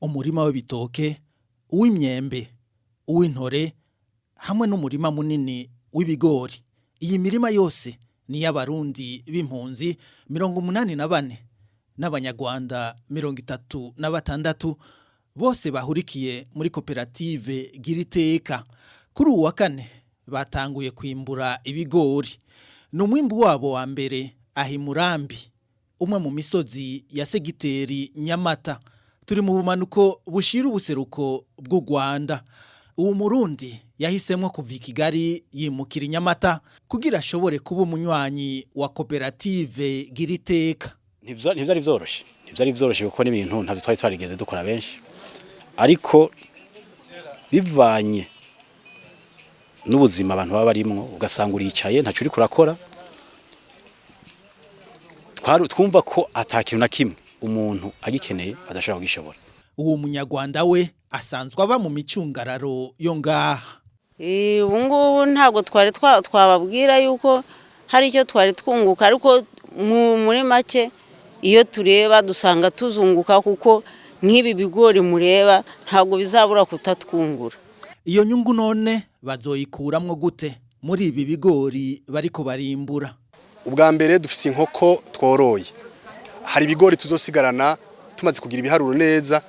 Umurima w'ibitoke, uw'imyembe, uw'intore hamwe n'umurima munini w'ibigori. Iyi mirima yose ni iy'Abarundi b'impunzi 84 n'Abanyarwanda 36 bose bahurikiye muri koperative Giriteka. Kuri uwu wa kane batanguye kwimbura ibigori. Ni umwimbu wabo wa mbere aho i Murambi, umwe mu misozi ya segiteri Nyamata. Turi mu bumanuko bushira ubuseruko bw'u Rwanda. Uwo Murundi yahisemwo kuva i Kigali yimukira i Nyamata kugira ashobore kuba umunywanyi wa koperative Giriteka. Ntivyari vyoroshe, ntivyari vyoroshe kuko n'ibintu ntavyo twari twarigeze dukora benshi, ariko bivanye n'ubuzima abantu baba barimwo, ugasanga uricaye ntaco uriko urakora, twumva ko ata kintu na kimwe umuntu agikeneye adashobora kugishobora. Uwo Munyarwanda we asanzwe aba mu micungararo yo ngaha. Ubu ngubu ntabwo twari twababwira yuko hari icyo twari twunguka, ariko muri make iyo tureba dusanga tuzunguka, kuko nk'ibi bigori mureba ntabwo bizabura kutatwungura. Iyo nyungu none bazoyikuramwo gute muri ibi bigori bariko barimbura? Ubwa mbere dufise inkoko tworoye, hari ibigori tuzosigarana tumaze kugira ibiharuro neza,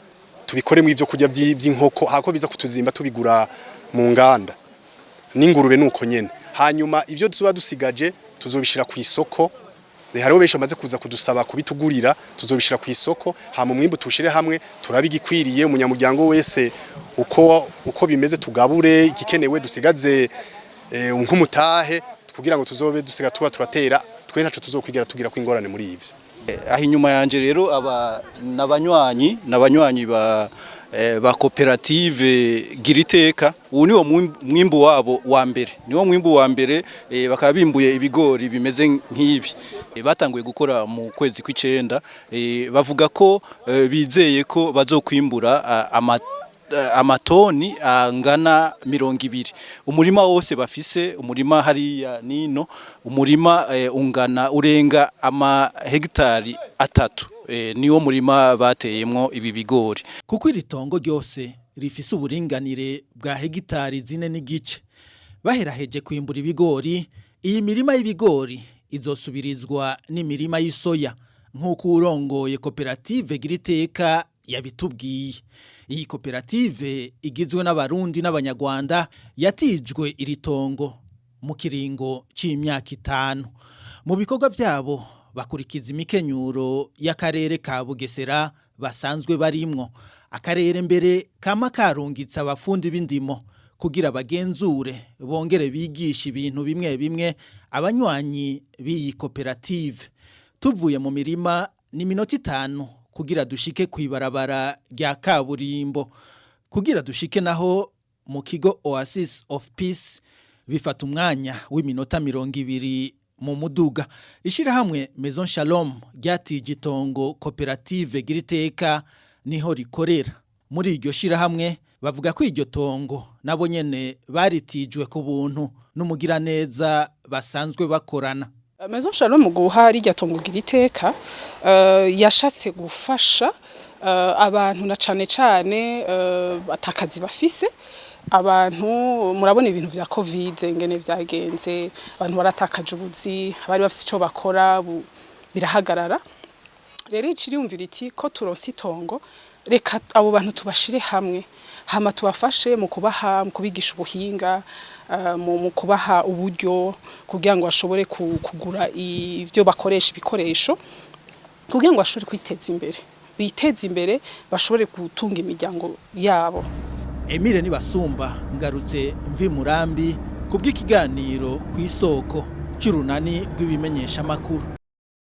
tubikoremo ivyo kurya by'inkoko hako biza kutuzimba tubigura mu nganda, n'ingurube nuko nyene. Hanyuma ivyo tuba dusigaje tuzobishira ku isoko. Hariho benshi bamaze kuza kudusaba kubitugurira. Tuzobishira ku isoko, hama umwimbu tuwushire hamwe, turabe igikwiriye umunyamuryango wese uko bimeze, tugabure igikenewe, dusigaze nk'umutahe kugira ngo tuzobe dusiga tuba turatera. Twe ntaco tuzokwigera tugira ko ingorane muri ivyo. Aho inyuma yanje rero aba nabanywanyi ba koperative Giriteka. Ubu niwo mwimbu wabo wa mbere, niwo mwimbu wa mbere, bakaba bimbuye ibigori bimeze nk'ibi. Batanguye gukora mu kwezi kw'icenda, bavuga ko bizeye ko bazokwimbura amatoni angana 20. Umurima wose bafise, umurima hariya nino, umurima ungana urenga ama hegitari 3, niwo murima bateyemwo ibi bigori. Kuko iri tongo ryose rifise uburinganire bwa hegitari 4.5. Baheraheje kwimbura ibigori, iyi mirima y'ibigori izosubirizwa n'imirima y'isoya, nk'uko urongoye koperative Giriteka yabitubwiye. Iyi koperative igizwe n'Abarundi n'Abanyarwanda yatijwe iri tongo mu kiringo c'imyaka 5. Mu bikorwa vyabo bakurikiza imikenyuro y'akarere ka Bugesera basanzwe barimwo, akarere mbere kama karungitse abafundi b'indimo kugira bagenzure bongere bigisha ibintu bimwe bimwe abanywanyi b'iyi koperative. Tuvuye mu mirima ni minota 5 kugira dushike kw'ibarabara rya kaburimbo. Kugira dushike naho mu kigo Oasis of Peace bifata umwanya w'iminota 20 mu muduga. Ishirahamwe Maison Shalom ryatije itongo koperative Giriteka niho rikorera. Muri iryo shirahamwe bavuga ko iryo tongo nabo nyene baritijwe ku buntu n'umugiraneza basanzwe bakorana. Maison Shalom mu guha rirya tongo Giriteka yashatse gufasha abantu na cane cane atakazi bafise. Abantu murabona ibintu vya Covid ingene vyagenze, abantu baratakaje ubuzi, abari bafise ico bakora birahagarara. Rero iciriyumvira iti ko turonse itongo, reka abo bantu tubashire hamwe, hama tubafashe mu kubaha, mu kubigisha ubuhinga, mu kubaha uburyo kugira ngo bashobore kugura ivyo bakoresha, ibikoresho, kugira ngo bashobore kwiteza imbere, biteze imbere, bashobore gutunga imiryango yabo. Emile Nibasumba, ngarutse mvi Murambi kubw'ikiganiro Ku Isoko cy'urunani rw'ibimenyesha makuru.